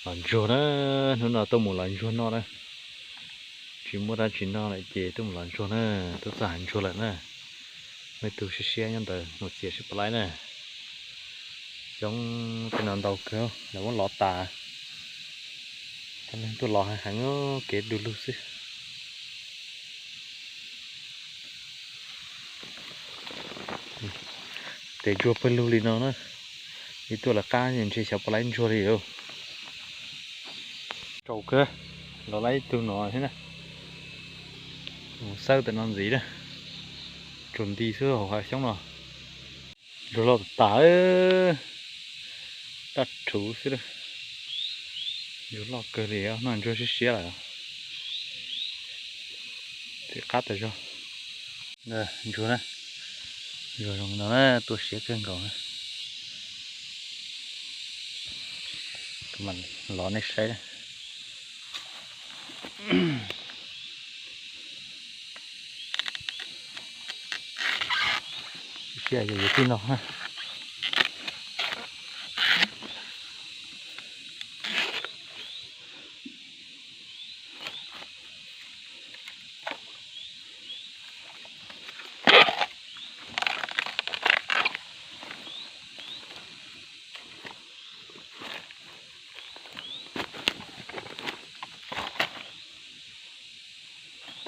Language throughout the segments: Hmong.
Los ntsuag na, hnub no tuaj mus los ntsuag noj na. Tsis muaj dab tsi noj lawm ces tuaj mus los ntsuag na, tuaj txog hav ntsuag lawm na. Muaj ib tug siab siab nyob ntawd mus txiav siab pom laib na. Xyoob tej no ntau kawg, lawv muab lov tas. Cov neeg tuaj lov heev heev, kev du lug xwb. Tes ntsuag pawg lug li no na, ib tuaj lawv qab ntshe xyov puas laib ntsuag li os. Tsaus kawg, los laib ib tug no thiab na. Mus xawb tam no ntxiv na, tsaus nti xwb hauv hav xyoob no. Ntsuag loj tas tas, daj rhuv xwb. Ntsuag loj kawg li, noj ntsuag siab siab lawm. Txiv qab tas zog. Ntsuag na, ntsuag zoo no na, tuaj siab kawg nkaus na. Los nej saib. Sia yog yus tij no.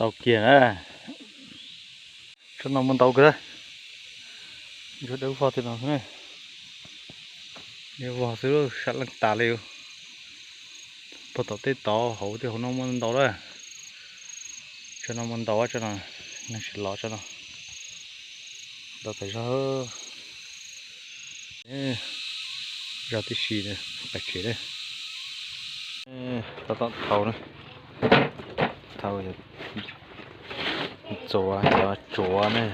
Tau kiag na. Tsob no muaj ntau kawg. Ntsuag dawb vog tej no xwb. Dawb vog xwb, sab leej tas li. Puag tom tej tod hauv tej hauv no muaj ntau lawm. Tsob no muaj ntau, tsob no neeg tsis lov tsob no. Ntau tas zog. Zog tib si, pais tsev lawm. Tab tom thau na, thau txuav, cov tsuav na.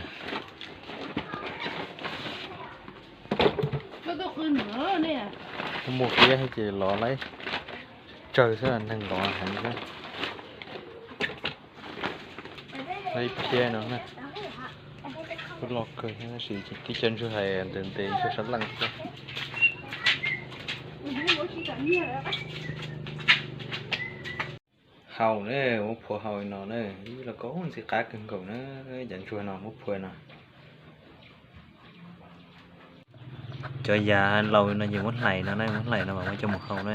Muaj fiab ces lov laib tsawg xwb, neeg lov heev xwb. Laib phiab no na, loj kawg tab sis tib co ntsuag hais ntev ntev ntsuag sab leej xwb. Hau na, muab phua hau no na, ib los koj ntxim qab kawg nkaus na, cov ntsuag no muab phua no. Cov yav laus no ces muab hlais no na, muab hlais no mas muab coj mus hau na.